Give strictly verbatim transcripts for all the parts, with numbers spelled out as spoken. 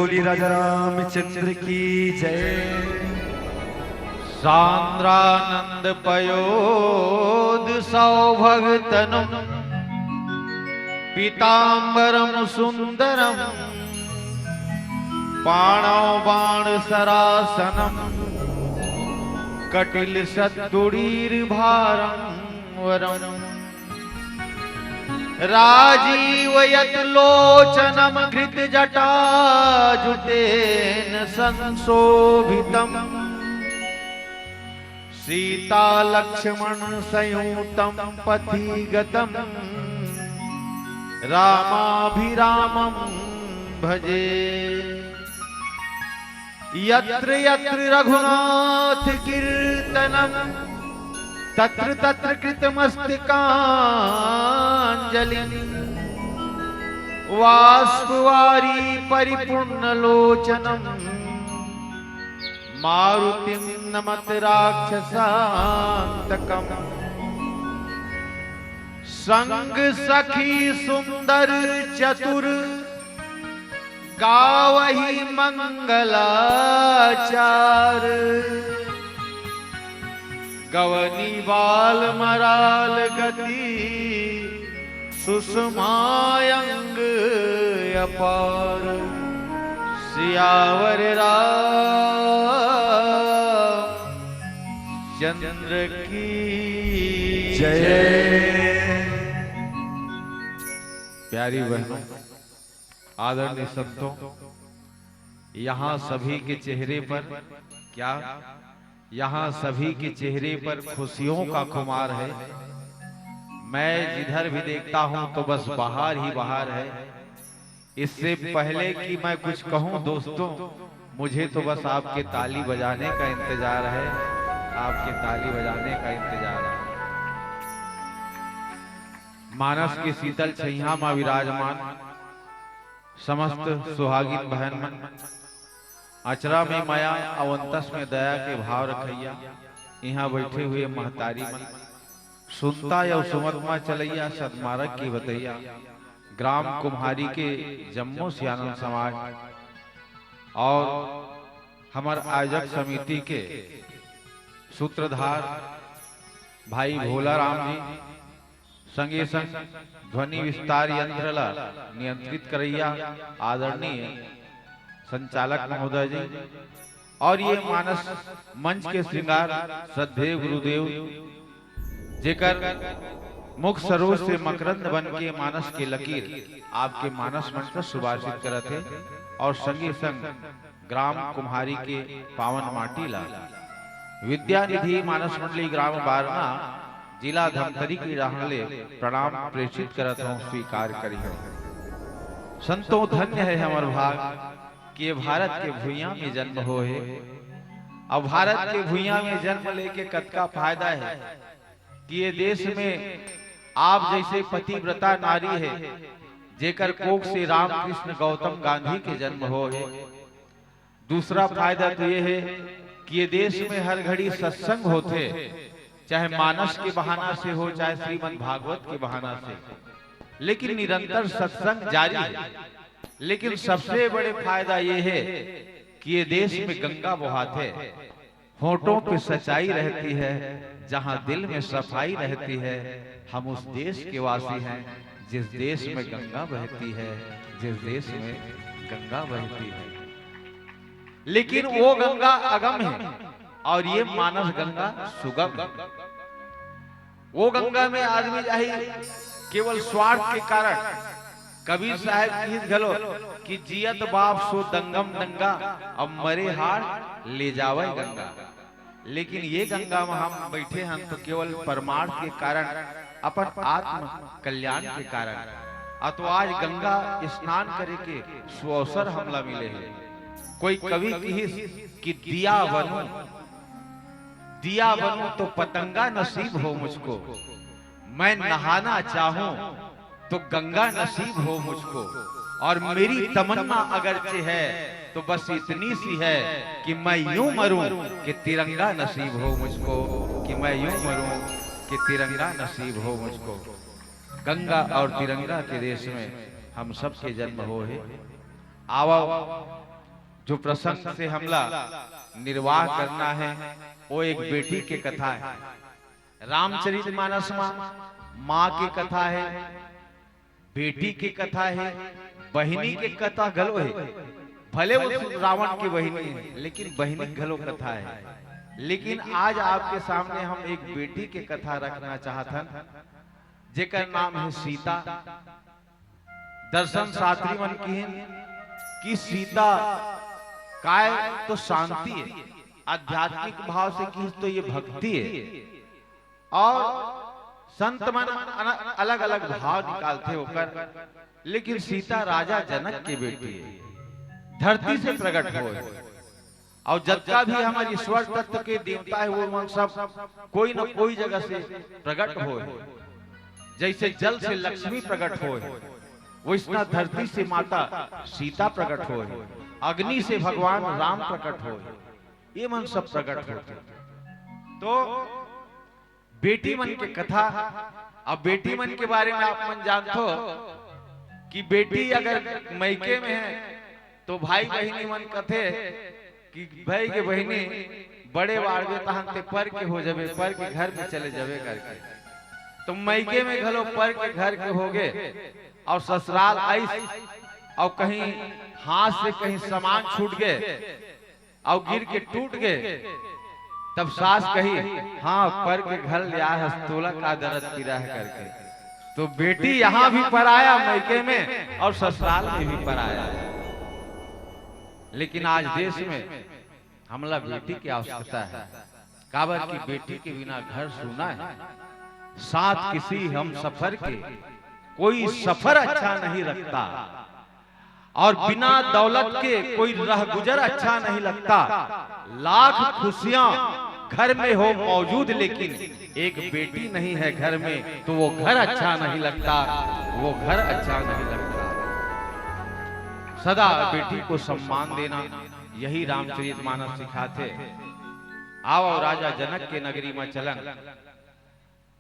बोलिए राजा रामचंद्र की जय। सान्द्रानन्द पयोद सौभग तनुम पीताम्बरम सुन्दरम पाणौ बाण सरासनम कटिल सत्तुड़ीर भारम वरम राजीव यत लोचनम घृत जटा जुतेन संशोभितम सीता लक्ष्मण संयुतम पथिगतम रामाभिरामम भजे। यत्र यत्र रघुनाथ कीर्तनम तत्र तत्र कृतमस्तकांजलि वाष्पवारी परिपूर्ण लोचनम मारुतिम नमत राक्षसांतकम। संग सखी सुंदर चतुर गावही मंगलाचार गवनी बाल मराल गति सुषमायंग अपार। सियावर राम चंद्र की जय। प्यारी बहनों, आदरणीय संतों, यहाँ सभी के चेहरे पर क्या यहाँ सभी के चेहरे पर खुशियों का खुमार है। मैं जिधर भी देखता हूँ तो बस बहार ही बहार है। इससे पहले कि मैं कुछ कहूँ दोस्तों, मुझे तो बस आपके ताली बजाने का इंतजार है, आपके ताली बजाने का इंतजार है। मानस के शीतल छैया मा विराजमान समस्त सुहागिन बहन मन, अचरा में मया अउ अंतस में दया के भाव रखइया, इहाँ बैठे हुए महतारी मन, सुनता अउ सुमत मा चलइया सदमारग के बतइया, ग्राम कुम्हारी के जम्मो सियानन समाज अउ हमर आयोजक समिति के सूत्रधार भाई भोला राम जी, संगे संग ध्वनि विस्तार यंत्र ला नियंत्रित करइया आदरणीय संचालक महोदय जी अउ ये मानस मंच के श्रृंगार श्रद्धेय गुरुदेव, जेकर मुख सरोज से मकरंद बन के मानस के लकीर आपके मानस मंच पर सुभाषित करत हे अउ संगे संग ग्राम कुम्हारी के पावन माटी ला विद्या निधि मानस मंडली ग्राम बारना जिला धमतरी के डहान ले प्रणाम प्रेषित करत हौं, स्वीकार करिहौं। संतों, धन्य है हमर भाग कि ये भारत के भुइयां में जन्म होए हे। अब भारत के भुइयां में जन्म लेके कतका फायदा हे कि ये देश में आप जइसे पतिव्रता नारी हे, जेकर कोख से रामकृष्ण गौतम गांधी के जन्म होए हे। दूसरा फायदा तो ये हे कि ये देश में हर घड़ी सत्संग होथे, चाहे मानस के बहाना से हो, चाहे श्रीमद् भागवत के बहाना से, लेकिन निरंतर सत्संग जारी हे। लेकिन सबसे बड़े फायदा ये हे कि ये देश में गंगा बोहाथे, होठों पे सच्चाई रहती है, जहां दिल में सफाई रहती है। हम उस देश के वासी हैं जिस देश में गंगा बहती है, जिस देश में गंगा बहती है। लेकिन वो गंगा अगम हे अउ ये मानस गंगा सुगम हे। वो गंगा में आदमी जाही केवल स्वार्थ के कारण। कबीर साहब किहिस घलो कि जियत बाप सो दंगम दंगा, अब मरे हाड़ ले जावय गंगा। लेकिन ये गंगा में हम बैठे हन तो केवल परमार्थ के कारण, अपन आत्म कल्याण के कारण। अ तो आज गंगा स्नान करे के सुअवसर हमला मिले हे। कोई कवि किहिस कि दिया बनूं, दिया बनूं तो पतंगा नसीब हो मुझको, मैं नहाना चाहूं तो गंगा नसीब हो मुझको, और मेरी तमन्ना अगरचे है तो बस इतनी सी है कि मैं यूं मरूं कि तिरंगा नसीब हो मुझको, कि मैं यूं मरूं कि तिरंगा नसीब हो मुझको। गंगा और तिरंगा के देश में हम सबके जन्म होए हे। आवव, जो प्रसंग से हमला निर्वाह करना हे, वो एक बेटी के कथा हे। रामचरित मानस मा माँ के कथा हे, बेटी के कथा हे, बहिनी के कथा घलो हे। भले वो रावण के बहिनी हे, लेकिन बहिनी घलो कथा हे। लेकिन आज आपके सामने हम एक बेटी के कथा रखना चाहत हन, जेकर नाम हे सीता। दर्शन शास्त्री मन किहिन कि सीता काय तो शांति हे, आध्यात्मिक भाव से किहिस तो ये भक्ति हे। और संत मन अलग-अलग भाव निकालथे ओकर, लेकिन सीता राजा जनक के बेटी हे, धरती से प्रकट होय। और जतका भी हमर ईश्वर तत्व के देवता हे, वो मन सब कोई न कोई जगह से प्रकट होय। जैसे जल से लक्ष्मी प्रकट होय, वैसना धरती से माता सीता प्रकट होय, अग्नि से भगवान राम प्रकट होय, ये मन सब प्रकट होथे। तो बेटी मन के कथा। अब बेटी मन के बारे में आप मन जानथो कि बेटी अगर मइके में हे, तो भाई बहिनी मन कथे कि भाई के बहिनी, बड़े बाड़बे तहन ते पर के हो जबे, पर के घर में चले जबे करके। तो मइके में घलो पर के घर के होगे, और ससुराल आइस, और कहीं हाथ से कहीं सामान छूट गे, अउ गिर के टूट गे, तब सास कही, "हाँ, पर के घर ले आए हस, तोला का दरद पीरा हे," करके। तो बेटी यहाँ भी पराया मइके में, और ससुराल में भी पराया। लेकिन आज देश में हमला बेटी के आवश्यकता हे, काबर कि बेटी के बिना घर सूना हे। साथ किसी हमसफर के कोई सफर अच्छा नहीं लगता। और बिना दौलत के कोई रह गुजर अच्छा नहीं लगता। लाख खुशियां घर में हो मौजूद, लेकिन एक बेटी नहीं है घर में, तो वो घर अच्छा नहीं लगता, वो घर अच्छा नहीं लगता। सदा बेटी को सम्मान देना, यही रामचरित मानस सिखाथे। आओ, राजा जनक के नगरी में चलन।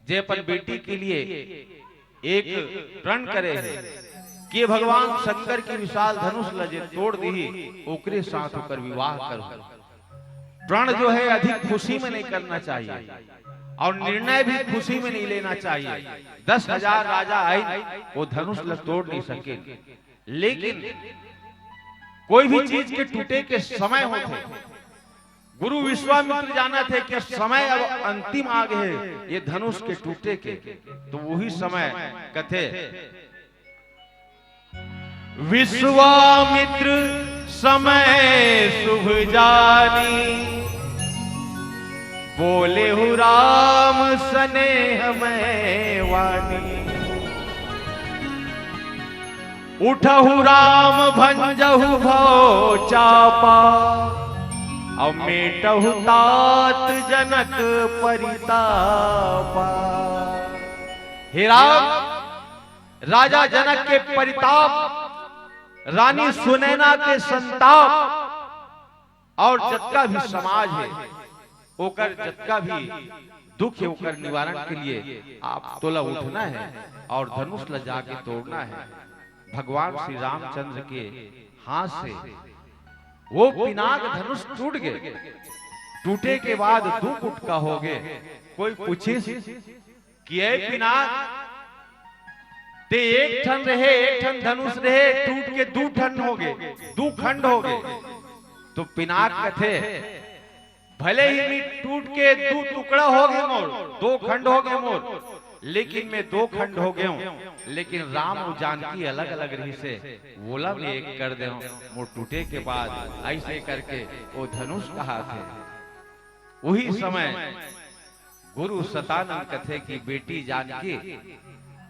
जे अपन बेटी के लिए एक प्रण करे हे कि भगवान शंकर के विशाल धनुष ल जे तोड़ दिही, ओकरे साथ ओकर विवाह करो। प्रण जो है अधिक खुशी में नहीं करना चाहिए और निर्णय भी खुशी में नहीं लेना चाहिए। दस हजार राजा आए, वो धनुष ल तोड़ नहीं सके, लेकिन कोई भी चीज के टूटे के समय होथे। गुरु विश्वामित्र जानथे कि समय अब अंतिम आ गे हे ये धनुष के टूटे के, तो वही समय कथे, "विश्वामित्र समय शुभ जानी, बोले हु राम स्नेह मय वानी।" उठहु राम भंजहु भव चापा, अउ मेटहु तात जनक परितापा। हे राम, राजा जनक के परिताप, रानी सुनैना के संताप, और जतका भी समाज हे, ओकर जतका भी दुख हे, ओकर निवारण के लिए आप तोला उठना हे और धनुष ल जाके तोड़ना हे। भगवान श्री रामचंद्र के हाथ से वो पिनाक धनुष टूट गे। टूटे के बाद दू कुटका हो गे। कोई पूछिस कि ए पिनाक, ते एक ठन रहे, एक ठन धनुष रहे, टूट के दू ठन हो गे, दू खंड हो गे। तो पिनाक कथे, "भले ही मैं टूट के दू टुकड़ा हो गे मोर, दो खंड हो गे मोर, लेकिन मैं दो खंड हो गे हूँ, लेकिन राम अउ जानकी अलग-अलग रहिसे, वोला मैं एक कर दे हूँ, मोर टूटे के बाद," ऐसे करके वो धनुष कहाथे। वही समय गुरु सतानंद कथे कि बेटी जानकी,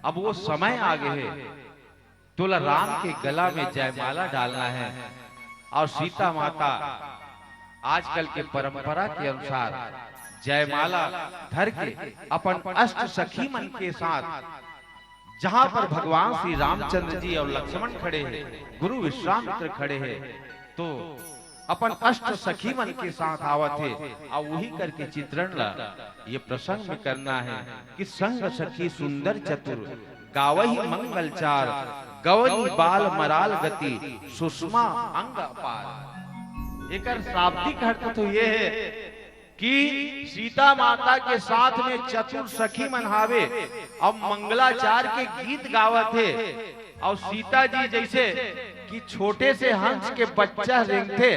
अब वो समय आ गे हे, तोला राम के गला में जयमाला डालना हे। और सीता माता आजकल के परंपरा के अनुसार जयमाला धर के अपन अष्ट सखी मन के साथ, जहां पर भगवान श्री रामचंद्र जी और लक्ष्मण खड़े हे, गुरु विश्वामित्र खड़े हे, तो अपन अष्ट सखी मन के साथ आवत हे, अउ वही करके चित्रण ला ये प्रसंग में करना हे कि संग सखी सुंदर चतुर, गावही मंगल चार, गवनी बाल मराल गति, सुषमा अंग अपार। एकर शाब्दिक अर्थ तो ये हे कि सीता माता के साथ में चतुर सखी मन हावे, अब मंगलाचार के गीत गावत हे, अउ सीता जी जइसे कि छोटे से हंस के बच्चा रेंगथे,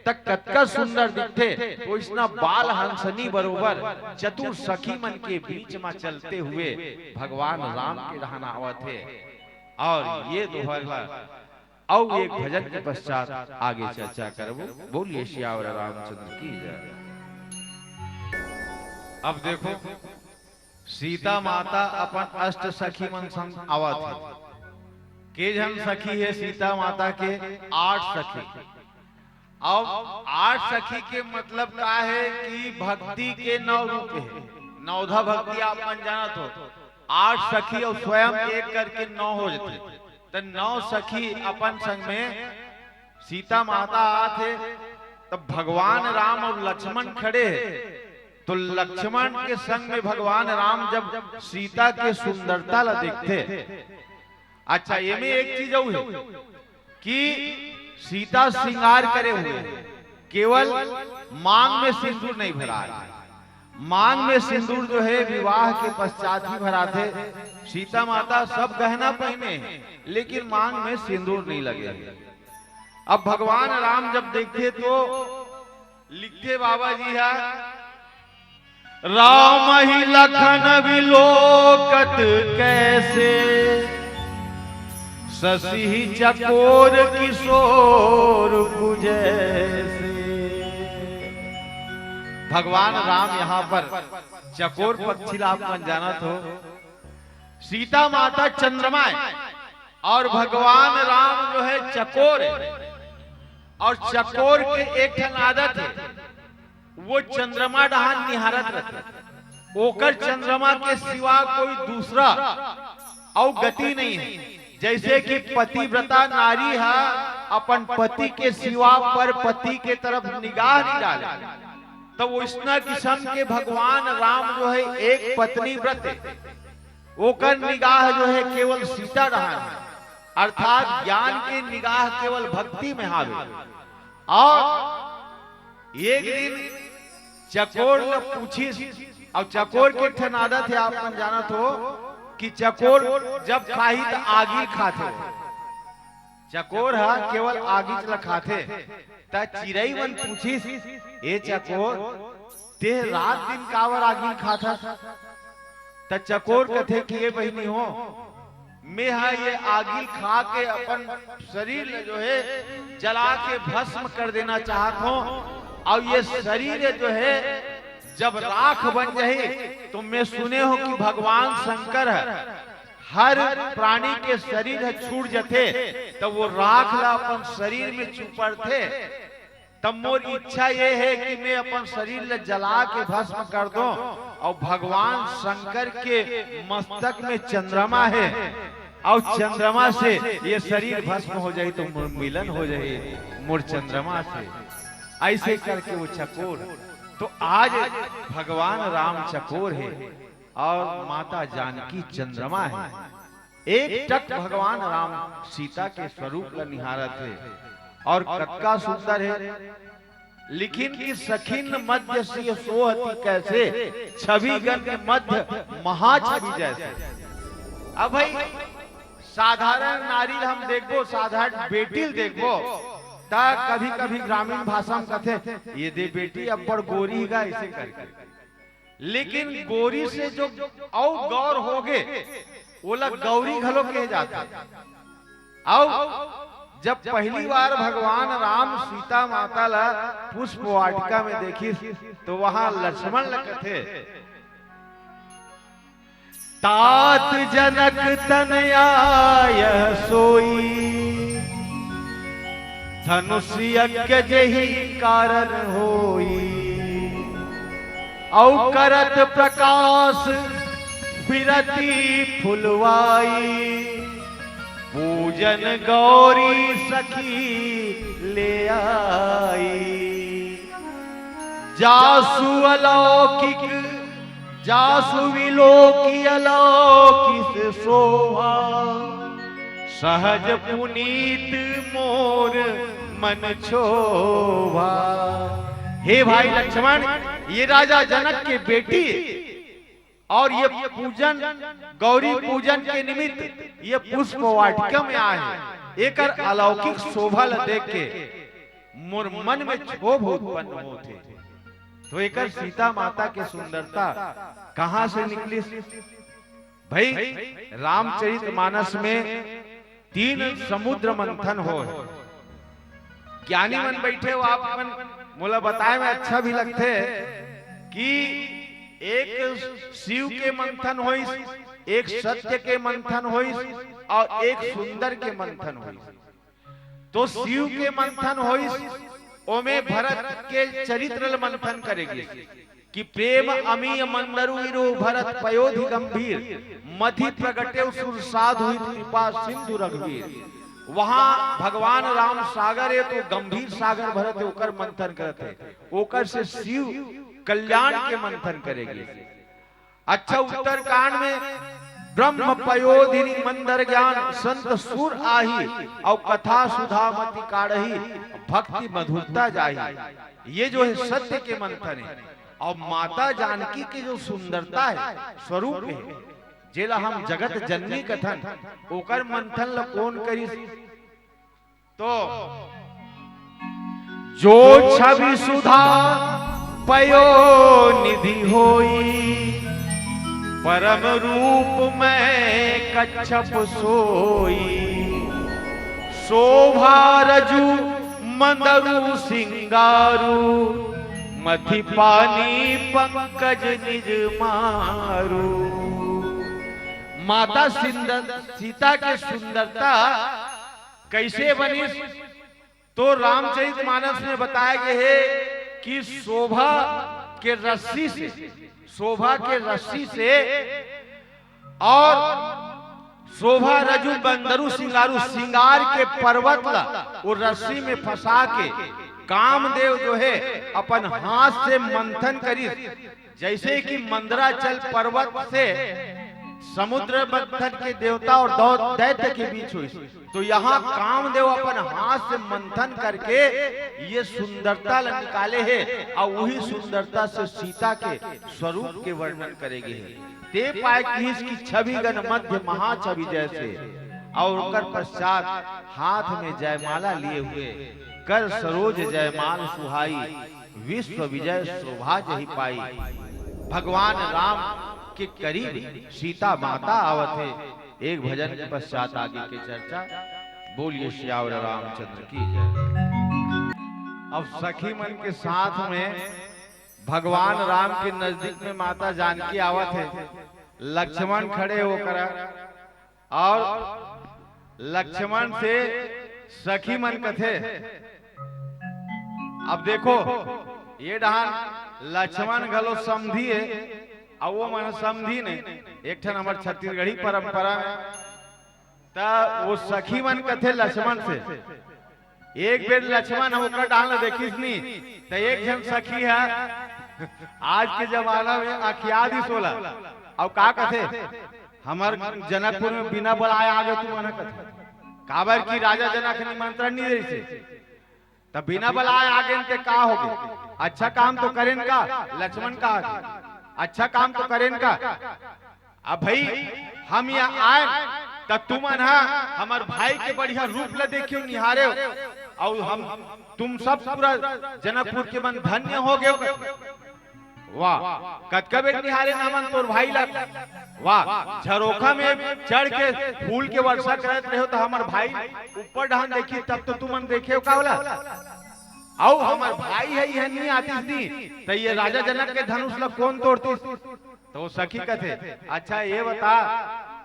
त कतका सुंदर दिखथे, ओइसना बाल हंसनी बरोबर चतुर सखी मन के बीच म चलते हुए भगवान राम के डहन आवत हे। अउ ये दोहा ला अउ एक भजन के पश्चात आगे चर्चा करबो। बोलिए सियावर रामचंद्र की जय। अब देखो, सीता माता अपन अष्ट सखी मन संग आवत हे। के झन सखी हे सीता माता के? आठ सखी। अब आठ सखी के मतलब का हे कि भक्ति के नौ रूप हे, नवधा भक्ति आप मन जानत हो। आठ सखी अउ स्वयं एक करके नौ हो जथे, त नौ सखी अपन संग में सीता माता आत हे, त भगवान राम अउ लक्ष्मण खड़े हे, तो लक्ष्मण के संग में भगवान राम जब सीता के सुंदरता ला देखथे, अच्छा, एमे एक चीज अउ हे कि सीता श्रृंगार करे हुए, केवल मांग में सिंदूर नहीं भराय। मांग में सिंदूर जो हे विवाह के पश्चात ही भराथे। सीता माता सब गहना पहिने हे, लेकिन मांग में सिंदूर नहीं लगे हे। अब भगवान राम जब देखथे तो लिखथे बाबा जी हा, रामहि लखन बिलोकत कइसे, ससिहि चकोर किसोर पुजैसे। भगवान राम यहाँ पर चकोर पक्षी ला आप मन जानत हो, सीता माता चंद्रमा हे अउ भगवान राम जो हे चकोर हे, अउ चकोर के एक ठन आदत हे, वो चंद्रमा डहान निहारत रथे। ओकर चंद्रमा के सिवा कोई दूसरा अउ गति नहीं हे। जइसे कि पतिव्रता नारी हा अपन पति के सिवा पर पति के तरफ निगाह नहीं डाले, त ओइसना किसम के भगवान राम जो हे एक पत्नी व्रत हे, ओकर निगाह जो हे केवल सीता डहान हे, अर्थात ज्ञान के निगाह केवल भक्ति में हावे। अउ एक दिन चकोर ल पूछिस, अउ चकोर के एक ठन आदत हे, आप मन जानत हो कि चकोर जब खाही त आगी ल खाथे। चकोर ह केवल आगीच ल खाथे। त चिरई मन पूछिस, "ए चकोर, तें रात दिन काबर आगी ल खाथस?" त चकोर कथे कि, "ए बहिनी हो, मैं ह ये आगी ल खा के अपन शरीर ल जो हे जला के भस्म कर देना चाहत हों, अउ ये शरीर जो हे जब राख बन जाही, तो मैं सुने हों कि भगवान शंकर ह हर प्राणी के शरीर ह छूट जथे, त वो राख ल अपन शरीर में चुपड़थे। तब मोर इच्छा ये हे कि मैं अपन शरीर ल जला के भस्म कर दों अउ भगवान शंकर के मस्तक में चंद्रमा हे अउ चंद्रमा से ये शरीर भस्म हो जाही, तो मोर मिलन हो जाही मोर चंद्रमा से।" अइसे करके वो चकोर, तो आज भगवान राम चकोर हे अउ माता जानकी चंद्रमा हे। एक टक भगवान राम सीता के स्वरूप ल निहारत हे अउ कतका सुंदर हे। लिखिन कि सखिन मध्य सिय सोहति कइसे, छवि गण मध्य महाछवि जैसे। अब भाई, साधारण नारी ल हम देखबो, साधारण बेटी ल देखबो, त कभी-कभी ग्रामीण भाषा में कथे, "ये दे बेटी, अब्बड़ गोरी गा," अइसे करके। लेकिन गोरी से जो अउ गौर होगे, ओला गौरी घलो कहे जाथे। अउ जब पहली बार भगवान राम सीता माता ला पुष्प वाटिका में देखिस, तो वहां लक्ष्मण ला कथे, "तात जनक तनया यह सोई, धनुष यज्ञ जेहि कारण होई, अउ करत प्रकाश फिरती फुलवाई, पूजन गौरी सखी ले आई। जासु अलौकिक, जासु विलोकी अलौकिक शोभा, सहज पुनीत मोर मन छोभा। हे भाई लक्ष्मण, ये राजा जनक के बेटी और ये पूजन, गौरी पूजन के निमित्त ये पुष्प वाटिका में आए हैं। एकर अलौकिक शोभा ल देख के मोर मन में क्षोभ उत्पन्न होत हे। तो एकर सीता माता के सुंदरता कहाँ से निकलिस? भाई, रामचरित मानस में तीन समुद्र मंथन होय। ज्ञानी मन बैठे हो, आप मन मोला बताए में अच्छा भी लगथे कि एक शिव के मंथन होइस, एक सत्य के मंथन होइस और एक सुंदर के मंथन होइस। तो शिव के मंथन होइस, ओमे भरत के चरित्र ल मंथन करे गिस कि प्रेम अमीय मंदरु इरु भरत पयोधि गंभीर, मति प्रगटेउ सुर साधु हित कृपा सिंधु रघुवीर। वहां भगवान राम सागर हे तो गंभीर सागर भरत हे, ओकर मंथन करत हे, ओकर से शिव कल्याण के मंथन करे गिस। अच्छा, उत्तरकांड में ब्रह्म पयोधिनी मंदर ज्ञान संत सुर आही, और कथा सुधा मति काढ़ही भक्ति मधुरता जाही। ये जो है सत्य के मंथन है, और माता जानकी की जो सुंदरता है, स्वरूप है, जेला हम जगत जननी कथन, ओकर मंथन ल कौन करिस? तो जो छवि सुधा पयो निधि होई, परम रूप में कच्छप सोई। शोभा रजु मंदरु सिंगारु, मथि पानी पंकज निज मारु। माता सिंदर, सीता के सुंदरता कैसे बनिस? तो रामचरित मानस में बताया गया है कि शोभा के रस्सी से, शोभा के रस्सी से और शोभा रजु बंदरु सिंगारु, सिंगार के पर्वत ला वो रस्सी में फंसा के कामदेव जो है अपन हाथ से मंथन करिस, जैसे कि मंदराचल पर्वत से समुद्र मंथन के देवता और दौ-, दैत्य के बीच हुई। तो यहाँ कामदेव अपन हाथ से मंथन करके ये सुंदरता ला निकाले हे, और वही सुंदरता से सीता के स्वरूप के वर्णन करे गे हे। ते पाए किहिस कि छवि गण मध्य महाछवि जैसे, और ओकर पश्चात हाथ में जयमाला लिए हुए, कर सरोज जयमाल सुहाई, विश्व विजय शोभा जही पाई। भगवान राम के करीब सीता माता आवत हे। एक भजन के पश्चात आगे के चर्चा। बोलिए सियावर रामचंद्र की जय। अब सखी मन के साथ में भगवान राम के नजदीक में माता जानकी आवत हे, लक्ष्मण खड़े होकर और लक्ष्मण से सखी मन कथे। अब देखो, ये डहान लक्ष्मण घलो समधी हे, अउ वो मन समधी नहीं। एक ठन हमर छत्तीसगढ़ी परंपरा में, त वो सखी मन कथे लक्ष्मण से, एक बेर लक्ष्मण ह ओकर डहान ल देखिस नी, त एक झन सखी ह आज के जमाना में अखिया दिस ओला। अउ का कथे, हमर जनकपुर में बिना बलाए आ गे तुमन ह कथे। काबर कि राजा जनक निमंत्रण नहीं देइसे। त बिना बलाए आ गे ते का हो गे? अच्छा काम तो करेन का? लक्ष्मण का आगे। अच्छा काम तो करेन का? अब भाई, हम यहाँ आए त तुमन ह हमर भाई के बढ़िया रूप ल देखियो, निहारे, और हम, तुम सब पूरा जनकपुर के मन धन्य हो गए। वाह, कतका बेर निहारे हमन तोर भाई ला। वाह, झरोखा में चढ़ के फूल के वर्षा करत रहे हो त हमर भाई ऊपर डहान देखी, तब तो तुमन देखे का होला। अउ हमर भाई ह, ये नहीं आतिस नी, त ये राजा जनक के धनुष ला कौन तोड़तिस? तो वो सखी कथे, अच्छा ये बता,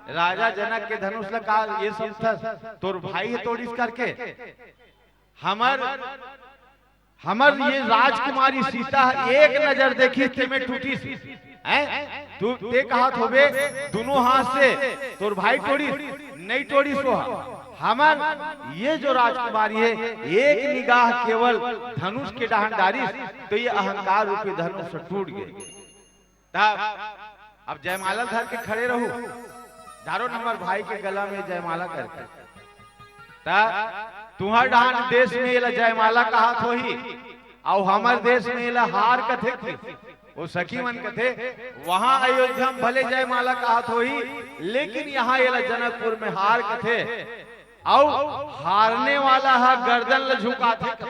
राजा जनक के धनुष ला का ये समझथस तोर भाई ह तोड़िस करके? हमर, हमर ये राजकुमारी सीता ह एक नजर देखिस ते में टूटिस। हैं? तू ते कहत होबे दोनों हाथ से तोर भाई टोड़िस, नहीं टोड़िस वो ह। हमर ये जो राजकुमारी हे, एक निगाह केवल धनुष के डहान डारिस, तो ये अहंकार रूपी धनुष टूट गे। तब अब जयमाला धर के खड़े रहू, डारो न हमर भाई के गला में जयमाला करके। तब तुंहर डाहन देश में एला जयमाला कहत होही, अउ हमर देश में एला हार कथे। ओ सखी मन कथे, वहां अयोध्या में भले जयमाला कहत होही, लेकिन यहाँ एला जनकपुर में हार कथे। अउ हारने वाला ह गर्दन ल झुकाथे।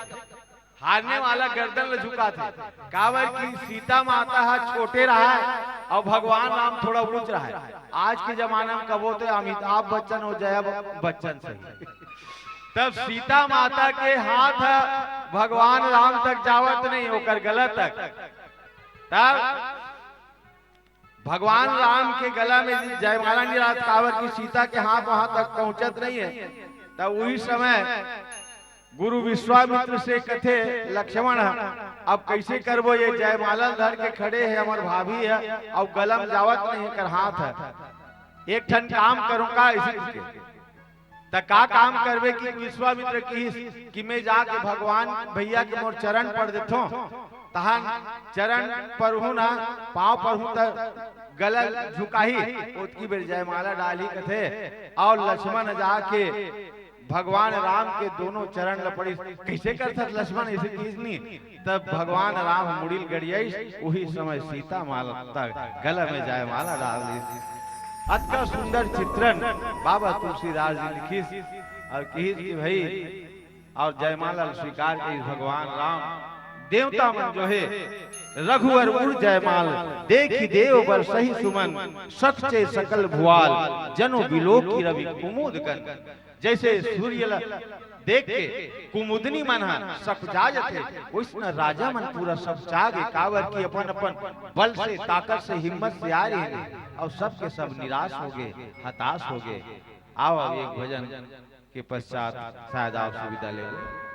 हारने वाला गर्दन ल झुकाथे, काबर कि सीता माता ह छोटे रहय अउ भगवान राम थोड़ा ऊंच रहय। आज के जमाना में कबो तो अमिताभ बच्चन अउ जया बच्चन सही। तब सीता माता के हाथ ह भगवान राम तक जावत नहीं, ओकर गला तक। तब भगवान राम के गला में जयमाला नहीं रहत, काबर कि सीता के हाथ वहां तक पहुंचत नहीं है। तब वही समय गुरु विश्वामित्र से कथे लक्ष्मण ह, "अब कैसे करबो, ये जयमाला धर के खड़े है हमर भाभी है, अउ गला में जावत नहीं एकर हाथ है, एक ठन काम करूं का?" ऐसे कहिके। त का काम करबे कि विश्वामित्र किहिस कि मैं जाके भगवान भैया के मोर चरण पढ़ देथों, तहान चरण पढ़हूं ना, पांव पढ़हूं त गला झुकाही। ओतकी बेर जयमाला डालही कथे, अउ लक्ष्मण जाके भगवान राम के दोनों चरण ल पढ़िस। कैसे करथस लक्ष्मण, ऐसे किहिस नी। तब भगवान राम मुड़ी ल गड़ियाइस, उही समय सीता माता गला में जयमाला डाल दिस। अतका सुंदर चित्रण बाबा तुलसीदास जी लिखिस अउ किहिस कि भाई, अउ जयमाला ल स्वीकार करिस भगवान राम। देवता मन जो हे, "रघुवर उर जयमाल, देखि देव बरसहि सुमन, सत चय सकल भुआल, जनु बिलोकि रवि कुमुद गन।" जैसे सूर्य ल देख के कुमुदनी मन ह सपजा जथे, वैसने राजा मन पूरा सपजा गे, काबर कि अपन अपन बल से, ताकत से, हिम्मत से आय रहिन, अउ सबके सब निराश हो गे, हताश हो गे। आओ, अब एक भजन के पश्चात शायद आप से विदा लेबो।